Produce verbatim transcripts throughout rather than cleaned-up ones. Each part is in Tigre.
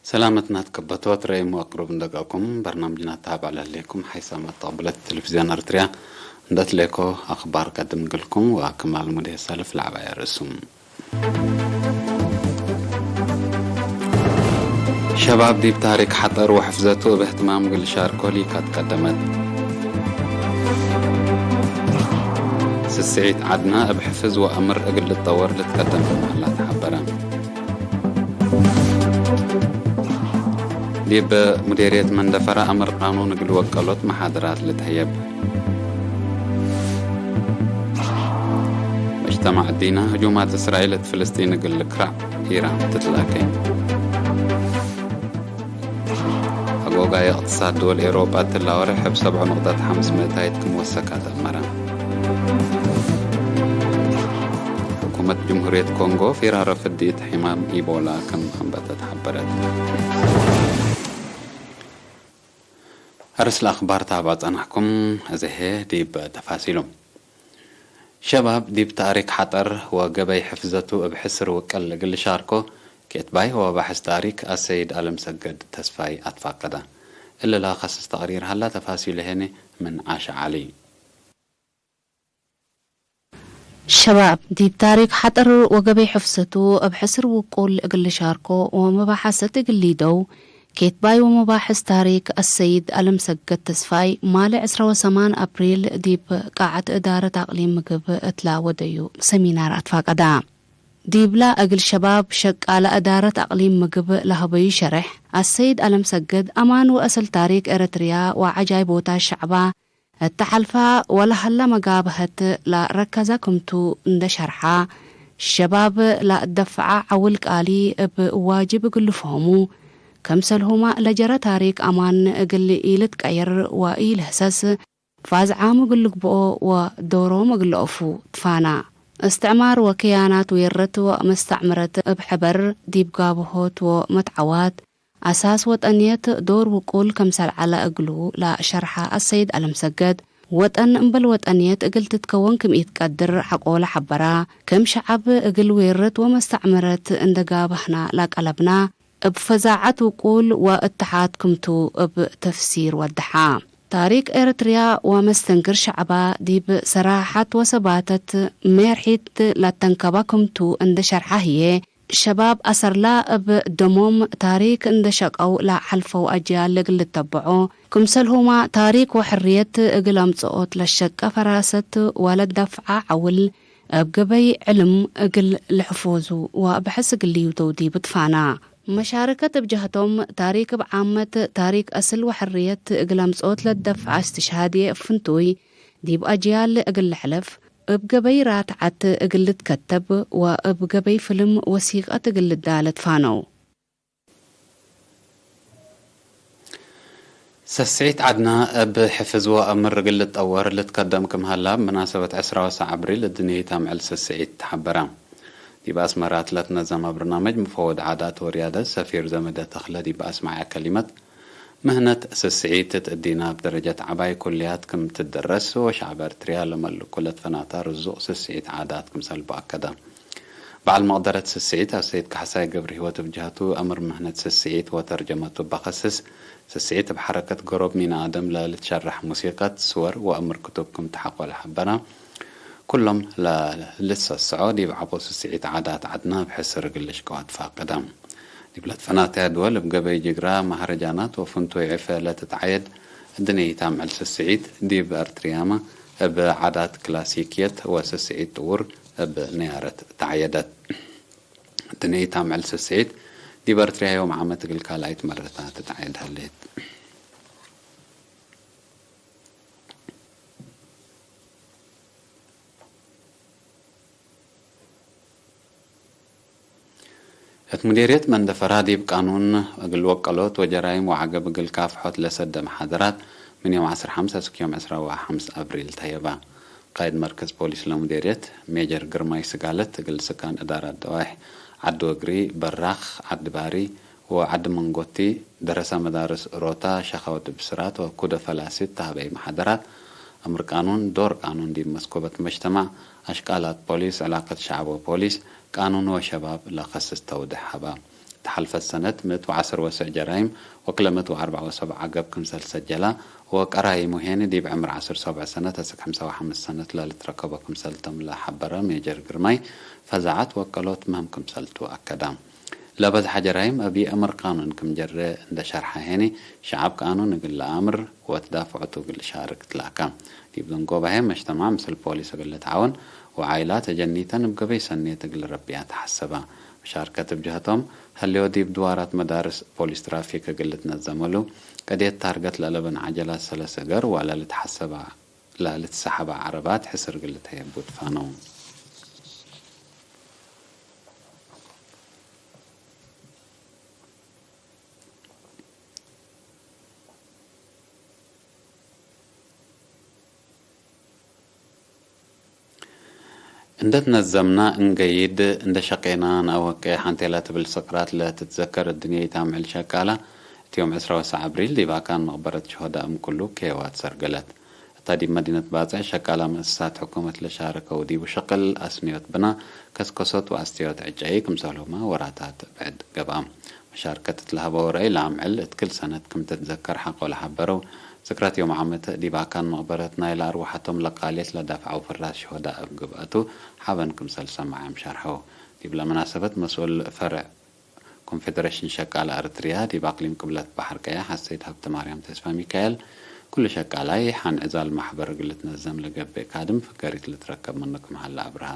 ሰላመትና ትከበቶ ትረኤሙ አቅሩብ እንደጋኩም በርናምጅና ተሃብዐ ለህሌኩም ሓይሳም አተቅብለት ቴሌቪዝዮን ኤርትርያ እንደ ትሌኮ አክባር ቀድም እግልኩም ወክማል ሙዴ ሰልፍ ለዐባየ ርእሱም። ሸባብ ዲብ ታሪክ ሐጠር ወሕፍዘቱ እብ እህትማም እግል ሻርኮ ሊካት ቀደመት። ስስዒት ዐድና እብ ሕፍዝ ወአምር እግል ልትጠወር ልትቀደም ክም ሀላ ተሐበረ። ዲብ ሙዴርየት መንደፈረ አምር ቃኑን እግል ወቀሎት መሓደራት ልትሀየብ። መጅተማዕ ዲና ህጁማት እስራኤል እት ፍልስጢን እግል ልክራዕ ኢራን ትትላኬ። አጎጋይ እቅትሳድ ድወል ኤሮጳ እትላ ወርሕ እብ ሰብዑ ንቅጠት ሐምስ ምእታይት ክም ወሰካት አመረ። ሕኩመት ጅምሁርየት ኮንጎ ፊራረ ፍዲት ሕማም ኢቦላ ክም አንበተት ሐበረት። አርስ ለአክባር ታብዐ ጸናሕኩም፣ አዜ ህዬ ዲብ ተፋሲሉ። ሸባብ ዲብ ተእሪክ ሐጠር ወገበይ ሕፍዘቱ እብ ሕስር ውቅል እግል ልሻርኮ ኬትባይ ወባሕስ ተእሪክ አሰይድ አለምሰገድ ተስፋይ አትፋቀደ። እሊ ለከስስ ተቅሪር ሀላ፣ ተፋሲሉ ሄኒ ምን ዓሸ ዐሊ። ሸባብ ዲብ ታሪክ ሐጠር ወገበይ ሕፍዘቱ እብ ሕስር ውቁል እግል ልሻርኮ ወመባሐሰት እግል ሊደው፣ ኬትባይ ወመባሕስ ታሪክ አሰይድ አለምሰገድ ተስፋይ፣ ማሌ ዕስራ ወሰማን አፕሪል ዲብ ቃዐት እዳረት አቅሊም ምግብ እትላ ወደዩ ሰሚናር አትፋቀዳ። ዲብላ እግል ሸባብ ሸቃለ እዳረት አቅሊም ምግብ ለሀበዩ ሸሬሕ፣ አሰይድ አለምሰገድ አማን ወአሰል ታሪክ ኤረትርያ ወዐጃይቦታት ሸዕባ፣ እተ ሐልፋ ወለሀለ መጋብሀት ለረከዘ ክምቱ እንደ ሸርሐ፣ ሸባብ ለአትደፍዐ ዐውል ቃሊ እብ ዋጅብ እግል ልፍሀሙ፣ ክምሰልሁመ ለጀረ ታሪክ አማን እግል ኢልትቀየር ወኢልህሰስ፣ ፋዝ ዓም እግል ልግብኦ ወዶሮም እግል ለአፉ ትፋና። እስትዕማር ወክያናት ዌረት ወመስተዕምረት እብ ሕበር ዲብ ጋብሆት ወመትዓዋት፣ አሳስ ወጠንየት ዶር ውቁል ክምሰል ዐለ እግሉ ለሸርሐ አሰይድ አለምሰገድ፣ ወጠን እምበል ወጠንየት እግል ትትከወን ክም ኢትቀድር ሐቆለ ሐበራ። ክም ሸዐብ እግል ዌርት ወመስተዕምረት እንደ ጋብህና ለቀለብና፣ እብ ፈዛዐት ውቁል ወእትሓድ ክምቱ እብ ተፍሲር ወደሓ። ታሪክ ኤረትርያ ወመስተንክር ሸዐባ ዲብ ሰራሐት ወሰባተት ሜርሒት ለተንከበ ክምቱ እንደ ሸርሐ ህዬ፣ ሸባብ አሰርላ እብ ደሞም ታሪክ እንደ ሸቀው ለሐልፈው አጅያል እግል ልተበዖ፣ ክምሰልሁመ ታሪክ ወሕርየት እግል አምጽኦት ለሸቀ ፈራሰት ወለደፍዐ ዐውል እብ ገበይ ዕልም እግል ልሕፉዙ ወብሐስ እግል ልዩተው ዲብ ትፋና። መሻረከት እብ ጀህቶም፣ ታሪክ እብ ዓመት፣ ታሪክ አስል ወሕርየት እግል አምጽኦት ለደፍዐ እስትሽሃድየ እብ ፍንቱይ ዲብ አጅያል እግል ልሕለፍ፣ እብ ገበይ ራትዐት እግል ልትከተብ ወእብ ገበይ ፍልም ወሲቀት እግል ልዳለ ትፋነው። ሰስዒት ዐድና እብ ሕፍዝ ወአምር እግል ልትጠወር ልትከደም ክም ሀላ፣ እብ መናሰበት ዕስራ ወሰዕ አብሪል እድንየት አምዕል ሰስዒት ተሐበረ። ዲብ አስመረ ለትነዘመ በርናመጅ፣ ሙፈወድ ዓዳት ወርያደት ሰፊር ዘመደ ተኽለ ዲብ አስመዐ ከሊመት፣ ምህነት ስስዒት እት እዲነ እብ ደረጀት ዐባይ ኩልያት ክም ትደረስ ወሸዐብ ኤርትርያ ለመልኩ ለትፈናተ ርዙቅ ስስዒት ዓዳት ክምሰልቡ አከደ። በዐል መቅደረት ስስዒት አሰይድ ካሕሳይ ገብረሂወት እብ ጀህቱ፣ አምር ምህነት ስስዒት ወተርጀመቱ በከስስ፣ ስስዒት እብ ሐረከት ገሮብ ሚነ አደም ለልትሸረሕ ሙሲቀት፣ ስወር ወአምር ክቱብ ክም ተሐቆለ ሐበረ። ኩሎም ለልትሰሰዖ ዲብ ዐቦ ስስዒት ዓዳት ዐድነ እብ ሕስር እግል ልሽቀው አትፋቀደ። ዲብ ለትፈናተያ ድወል እብ ገበይ ጅግራ፣ መሀረጃናት ወፍንቱይ ዕፈ ለትትዓየድ እድንየት አምዕል ስስዒት ዲብ ኤርትርያመ እብ ዓዳት ክላሲክየት ወስስዒት ጥውር እብ ነያረት ተዓየደት። እድንየት አምዕል ስስዒት ዲብ ኤርትርያ ዮም ዓመት እግል ካልኣይት መረታ ትትዓየድ ሀሌት። እት ሙዴርየት መንደፈራ ዲብ ቃኑን እግል ወቀሎት ወጀራይም ወዐገብ እግል ካፍሖት ለሰደ መሓደራት ምን ዮም ዐስር ሐምስ እስክ ዮም ዕስራ ወሐምስ አብሪል ተየበ። ቃይድ መርከዝ ፖሊስ ለሙዴርየት ሜጀር ግርማይ ስጋለት እግል ስካን እዳራት ደዋይሕ ዐዲ ወግሪ፣ በራኽ፣ ዐዲ ባሪ ወዐዲ መንጎቲ፣ ደረሰ መዳርስ ሮታ፣ ሸኻውት ብስራት ወኩደ ፈላሲት ተሀበይ መሓደራት፣ አምር ቃኑን፣ ዶር ቃኑን ዲብ መስኮበት መጅተማዕ፣ አሽቃላት ፖሊስ፣ ዕላቀት ሸዐብ ወፖሊስ፣ ቃኑን ወሸባብ ለከስስ ተውድሕ ሀበ። ተሐልፈት ሰነት ምእት ወዐስር ወስዕ ጀራይም ወክለ ምእት ወአርበዕ ወሰብዕ ዐገብ ክምሰል ሰጀላ፣ ወቀራይሙ ሄኒ ዲብ ዕምር ዐስር ሰብዕ ሰነት አስክ ሐምሳ ወሐምስ ሰነት ለልትረከቦ ክምሰል ቶም ለሐበረ ሜጀር ግርማይ፣ ፈዛዐት ወቀሎት ምህም ክምሰልቱ አከዳ። ለበዝሐ ጀራይም እብ ይእምር ቃኑን ክም ጀረ እንደ ሸርሐ ሄኒ፣ ሸዐብ ቃኑን እግል ለአምር ወትዳፍዖቱ እግል ሻርክ ትላካ። ዲብ ደንጎባሄ መጅተማዕ ምስል ፖሊስ እግል ልትዓወን ወዓይላት እጀኒተን እብ ገበይ ሰኔት እግል ረብያ ተሐሰባ። መሻርከት እብ ጀህቶም፣ ህሌው ዲብ ድዋራት መዳርስ ፖሊስ ትራፊክ እግል ልትነዘመሉ፣ ቅድየት ታርገት ለአለበን ዐጀላት ሰለስ እገር ወለ ልትሐሰባ ለልትሰሐባ ዐረባት ሕስር እግል ልትሀየቡ ትፋነው። እንደ ትነዘምና እንገይድ፣ እንደ ሸቄና ነአወቄ ሐንቴ ለትብል ስቅራት ለትትዘከር እድንየይት አምዕል ሸቃላ፣ እት ዮም ዕስራ ወሰዕ አብሪል ዲብ አካን መቅበረት ሸሆዳ እም ኩሉ ኬዋት ሰርገለት። እታ ዲብ መዲነት ባጽዕ ሸቃላ መእሰሳት ሕኩመት ለሻርከው ዲቡ ሸቅል አስንዮት ብና፣ ከስከሶት ወአስተዮት ዕጨይ ክምሰልሁመ ወራታት ብዕድ ገብአ። መሻርከት እት ለሀበው ረአይ ለአምዕል እት ክል ሰነት ክም ትትዘከር ሐቆ ለሐበረው፣ ዝክረት ዮም ዓመት ዲብ አካን መቅበረት ናይለ አርወሐቶም ለቃልየት ለዳፍዐው ፍራስ ሸሆዳ እብ ግብአቱ ሐበን ክምሰል ሰማዕም ሸርሐው። ዲብለ መናሰበት መስኡል ፈርዕ ኮንፌደሬሽን ሸቃለ አርትርያ ዲብ አቅሊም ቅብለት በሐር ቀያሕ አሰይድ ሀብተማርያም ተስፋሚካኤል፣ ኩሉ ሸቃላይ ሐን ዕዛል ማሕበር እግል ልትነዘም ለገብእ ካድም ፍገሪት ልትረከብ ምኑ ክም ሀለ አብርሀ።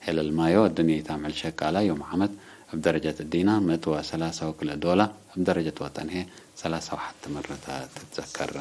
ሄለል ማዮ፣ እድንየይት አምዕል ሸቃላ ዮም ዓመት እብ ደረጀት እዲና ምእት ወሰላሳ ወክልኤ ዶላ፣ እብ ደረጀት ወጠን ህዬ ሰላሳ ወሐት ምረተ ትትዘከር።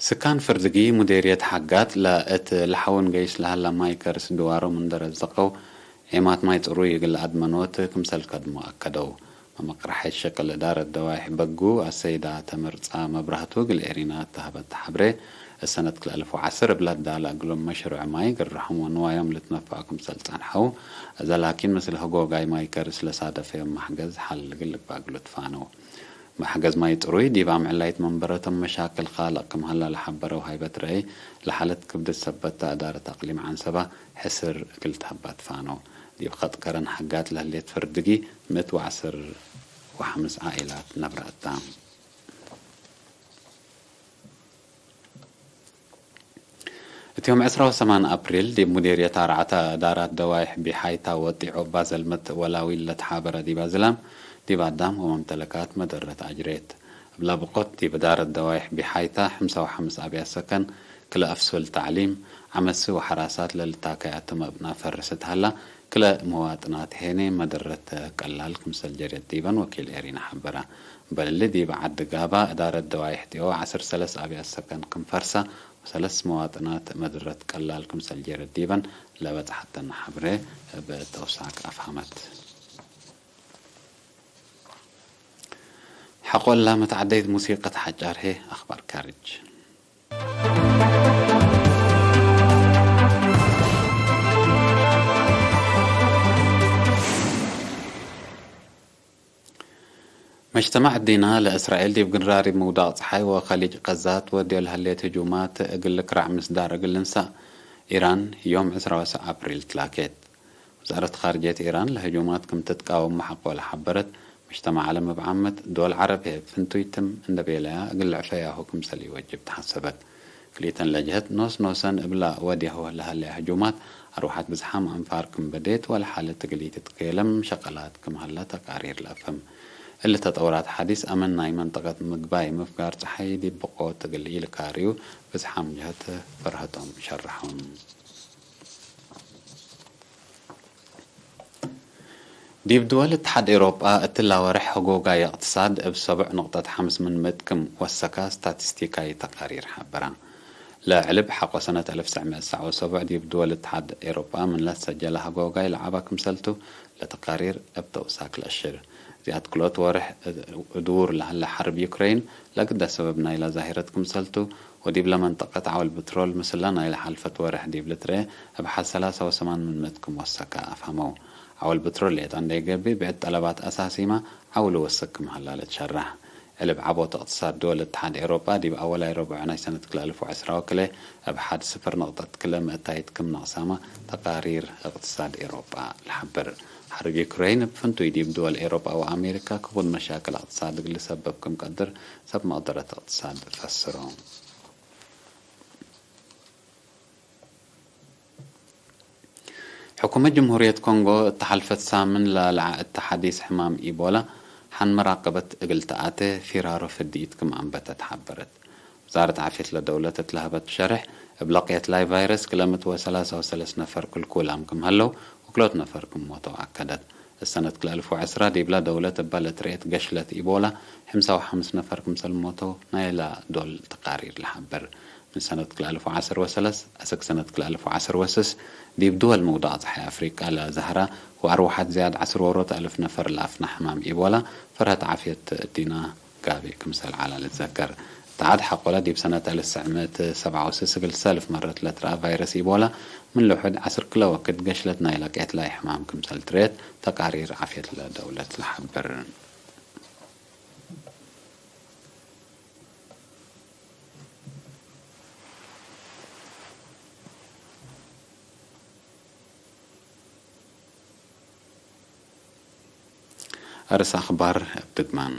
ስካን ፍርድጊ ሙዴርየት ሐጋት ለእት ለሐውን ገይስ ለሀለ ማይ ከርስ ድዋሮ ምን ደረዘቀው ዔማት ማይ ጽሩይ እግል አድመኖት ክምሰል ከድሞ አከደው። መመቅረሐይት ሸቅል እዳረት ደዋይሕ በጉ አሰይዳ ተምር ጻ መብራህቱ እግል ኤሪና ተሀበት ተሐብሬ፣ እሰነት ክልኤ አልፍ ወዐስር እብለ ትዳለ እግሎም መሽሩዕ ማይ ግርሖም ወንዋዮም ልትነፈዑ ክምሰል ጸንሐው፣ እዘ ላኪን ምስል ህጎጋይ ማይ ከርስ ለሳደፈዮም መሕገዝ ሐል እግል ልግባእ እግሉ ትፋነው። መሕገዝ ማይ ጽሩይ ዲብ አምዕላይት መንበረቶም መሻክል ካልቅ ክም ሀላ ለሐበረው ሃይበት ረአይ፣ ለሓለት ክብድት ሰበት ተ እዳረት አቅሊም ዐንሰባ ሕስር እግል ተሀባ ትፋነው። ዲብ ኸጥ ከረን ሐጋት ለህሌት ፍርድጊ ምእት ወዐስር ወሐምስ ዓኢላት ነብረ እታ። እት ዮም ዕስራ ወሰማን አፕሪል፣ ዲብ ሙዴርየት አርዓተ እዳራት ደዋይሕ ቢሓይታ ወጢዖ እባ ዘልመት ወላዊል ለትሓበረ ዲበ ዝላም፣ ዲብ አዳም ወመምተለካት መደረት አጅሬት። እብላ ብቆት፣ ዲብ እዳረት ደዋይሕ ቢሓይታ፣ ሕምሳ ወሐምስ አብያት ሰከን፣ ክልኤ አፍሱል ተዕሊም፣ ዐመሲ ወሐራሳት ለልታከይ አትመ እብ ናፈር ርስት ሀላ፣ ክልኤ መዋጥናት ሄኔ መደረት ቀላል ክምሰል ጀሬት ዲበን ወኪል ኤሪና ሐበረ። በልሊ ዲብ ዐዲ ጋባ እዳረት ደዋይሕ ጢኦ ዐስር ሰለስ አብያት ሰከን ክም ፈርሰ ወሰለስ መዋጥናት መድረት ቀላል ክምሰል ጀሬት ዲበን ለበጽሐተነ ሐብሬ እብ ተውሳክ አፍሀመት። ሐቆላ መትዐደይት ሙሲቀት ሐጫር ህዬ አኽባር ካርጅ። መጅተማዕ እዲና ለእስራኤል ዲብ ግንራር እብ ምውዳቅ ጸሓይ ወከሊጅ ቀዛት ወድዮ ለህሌት ህጁማት እግል ልክራዕ ምስዳር እግል ልንሳእ፣ ኢራን ዮም ዕስራ ወሰዕ አፕሪል ትላኬት። ውዛረት ካርጅየት ኢራን ለህጁማት ክም ትትቃወም መሐቆ ለሐበረት፣ መጅተማዕ ዓለም እብ ዓመት፣ ዶል ዐረብ ህዬ ፍንቱይ ትም እንዴ ቤለያ እግል ልዕፈያሁ ክምሰል ኢወጅብ ተሐሰበት። ክልኢተን ለጀህት ኖስ ኖሰን እብላ ወድያሁ ለሀለያ ህጁማት፣ አርወሐት ብዝሓም አንፋር ክም በዴት ወለሓለት እግል ኢትትኬለም ሸቀላት ክም ሀለ ተቃሪር ለአፍህም። እሊ ተጠውራት ሐዲስ አምን ናይ መንጠቀት ምግባይ ምፍጋር ጸሓይ ዲብ ብቆት እግል ኢልካርዩ ብዝሓም ጀህት ፈርሀቶም ሸርሐው። ዲብ ድወል እትሓድ ኤሮጳ እትላ ወርሕ ህጎጋይ እቅትሳድ እብ ሰቡዕ ንቅጠት ሐምስ ምን ምእት ክም ወሰካ ስታቲስቲካይ ተቃሪር ሐበራ። ለዕልብ ሐቆ ሰነት አልፍ ትስዕ ምእት ሰዕ ወሰቡዕ ዲብ ድወል እትሓድ ኤሮጳ ምን ለትሰጀለ ህጎጋይ ለዐባ ክምሰልቱ ለተቃሪር እብ ተውሳክ ለአሽር። ዚአት ክልኦት ወርሕ እድውር ለሀለ ሐርብ ዩክሬን ለግደ ሰበብ ናይላ ዛሂረት ክምሰልቱ፣ ወዲብለ መንጠቀት ዐውል ብትሮል ምስለ ናይለ ሐልፈት ወርሕ ዲብ ልትረኤ እብ ሐድ ሰላሳ ወሰማን ምን ምእት ክም ወሰከ አፍሀመው። ዐውል ብትሮል ሌጠ እንዴ ገብእ፣ ብዕድ ጠለባት አሳሲመ ዐውሉ ወስክ ክም ሀላ ልትሸረሕ። ዕልብ ዐቦት እቅትሳድ ድወል እትሓድ ኤሮጳ፣ ዲብ አወላይ ረቡዕ ናይ ሰነት ክልኤ አልፍ ወዐስራ ወክልኤ፣ እብ ሐድ ስፍር ነቅጠት ክለ ምእታይት ክም ነቅሳመ ተቃሪር እቅትሳድ ኤሮጳ ለሐብር። ሐርብ ዩክረይን እብ ፍንቱይ ዲብ ድወል ኤሮጳ ወአሜሪካ ክቡድ መሻክል እቅትሳድ እግል ልሰበብ ክም ቀድር ሰብ መቅደረት እቅትሳድ ፈስሮ። ሕኩመት ጅምሁርየት ኮንጎ እተ ሐልፈት ሳምን ለአልዐ እተ ሐዲስ ሕማም ኢቦላ ሐን መራቀበት እግል ተአቴ ፊራሮ ፍድኢት ክም አንበተት ሐበረት። ውዛረት ዓፍየት ለደውለት እት ለሀበት ሸርሕ፣ እብ ለቅየት ላይ ቫይረስ ክለ ምእት ወሰላሳ ወሰለስ ነፈር ክልኩላም ክም ሀለው ወክልኦት ነፈር ክም ሞተው አከደት። እሰነት ክልኤ አልፍ ወዐስራ ዲብላ ደውለት እበ ለትርኤት ገሽለት ኢቦላ ሕምሳ ወሐምስ ነፈር ክምሰል ሞተው ናይላ ዶል ተቃሪር ለሐብር። ምን ሰነት ክልኤ አልፍ ወዐስር ወሰለስ አስክ ሰነት ክልኤ አልፍ ወዐስር ወስስ ዲብ ድወል ምውዳቅ ጸሓይ አፍሪቃ ለዘህራ ወአርወሐት ዝያድ ዐስር ወሮት አልፍ ነፈር ለአፍና ሕማም ኢቦላ ፈርሀት ዓፍየት ዲና ጋብእ ክምሰል ዐላ ልትዘከር። እት ዐድ ሐቆለ ዲብ ሰነት አልፍ ትሰዕ ምእት ሰብዓ ወስስ እግል ሰልፍ መረት ለትረአ ቫይረስ ኢቦላ ምን ልሑድ ዐስር ክለ ወክድ ገሽለት ናይ ለቅየት ላይ ሕማም ክምሰል ትርኤት ተቃሪር ዓፍየት ለደውለት ለሐብር። አርስ አኽባር እብ ድግማን።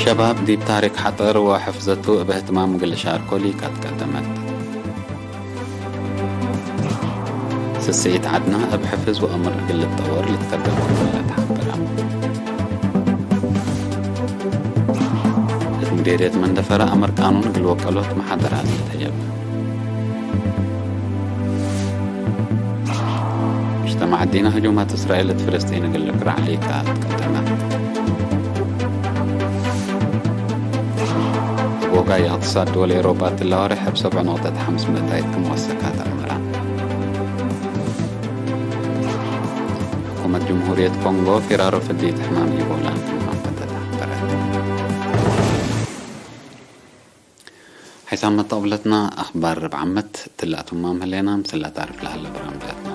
ሸባብ ዲብ ታሪክ ሐጠር ወሕፍዘቱ እብ እህትማም እግል ልሻርኮ ሊካት ቀደመት። ስስዒት ዐድና እብ ሕፍዝ ወአምር እግል ልትጠወር ልትከደም ክምሰለ ተሐበረ። እት ሙዴርየት መንደፈረ አምር ቃኑን እግል ወቀሎት መሓደራት ለተጀብ። ምጅተማዕ ዲነ ህጁማት እስራኤል እት ፍልስጢን እግል ልክራዕ ሊካት ቀደመ። አጎጋይ እቅትሳድ ድወል ኤሮጳ እትለ ወሬሕ እብ ሰብዕ ነቅጠት ሐምስ ምእታይት ክም ወሰካት አመረ። ሕኩመት ጅምሁርየት ኮንጎ ፊራሮ ፍድይት ሕማም ኢቦላ ክም አንበተት ሐበረት። ሐይሳም መተቅብለትና አኽባር ርብዕ ዓመት እትለ አትማም ህሌና፣ ምስለ ታርፍ ለሀለ በራምጃትና